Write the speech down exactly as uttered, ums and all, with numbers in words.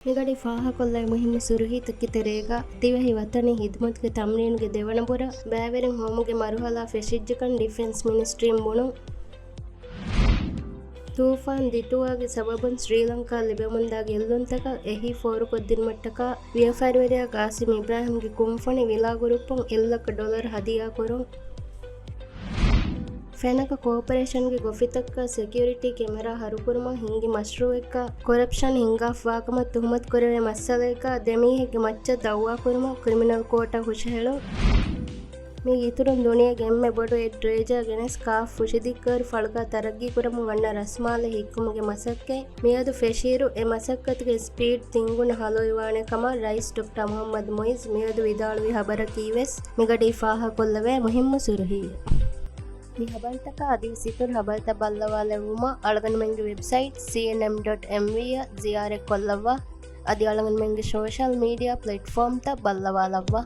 މިގަޑި ފާހަކޮށްލައި މުހިއްމު ސުރުހީތަކުގެ ތެރޭގަ، ދިވެހި ވަތަނީ ހިދުމަތުގެ ތަމްރީނުގެ ދެވަނަ ބުރަށް ބައިވެރިން ހޮވުމުގެ މަރުހަލާ ފެށިއްޖެކަން ޑިފެންސް މިނިސްޓްރީން ބުނުން. ތޫފާން ދިޓުއާގެ ސަބަބުން ސްރީލަންކާ ލިބެމުންދާ ގެއްލުންތަކަށް އެހީ ފޯރުކޮށްދިނުމަށްޓަކާ ވިޔަފާރިވެރިޔާ ގާސިމް އިބްރާހިމްގެ ކުންފުނި ވިލާ ގުރުއްޕުން އެއްލައްކަ ޑޮލަރު ހަދިޔާކުރުން. ފެނަކަ ކޯޕަރޭޝަންގެ އޮފީހަކަށް ސެކިއުރިޓީ ކެމެރާ ހަރުކުރުމަށް ހިންގި މަޝްރޫއެއްގަ ކޮރަޕްޝަން ހިންގާފަވާކަމަށް ތުހުމަތުކުރެވޭ މައްސަލައެއްގަ ދެމީހެއްގެ މައްޗަށް ދައުވާކުރުމަށް ކްރިމިނަލް ކޯޓަށް ހުށަހެޅުން. މީގެ އިތުރުން ދުނިޔޭގެ އެންމެ ބޮޑު އެއް ޑްރޭޖާ ގެނެސް ކާފް ފުށިދިއްކާރު ފަޅުގަ ތަރައްގީކުރަމުން ވަންނަ ރަސްމާލެ ހިއްކުމުގެ މަސައްކަތް މިއަދު ފެށިއިރު، އެ މަސައްކަތުގެ ސްޕީޑް ތިންގުނަ ހަލުވިވާނެ ކަމަށް ރައީސް ޑޮކްޓަރ މުހައްމަދު މުއިއްޒު މިއަދު ވިދާޅުވި ހަބަރަކީވެސް މިގަޑީ ފާހަގަކޮށްލެވޭ މުހިއްމު ސުރުހީއެއް. މި ހަބަރުތަކާ އަދިވެސް އިތުރު ހަބަރުތައް ބައްލަވާލެއްވުމަށް އަޅުގަނޑުމެންގެ ވެބްސައިޓް ސީއެންއެމް ޑޮޓް އެމްވީ އަށް ޒިޔާރަތްކޮށްލައްވާ. އަދި އަޅުގަނޑުމެންގެ ސޯޝަލް މީޑިއާ ޕްލެޓްފޯމްތައް ބައްލަވާލައްވާ.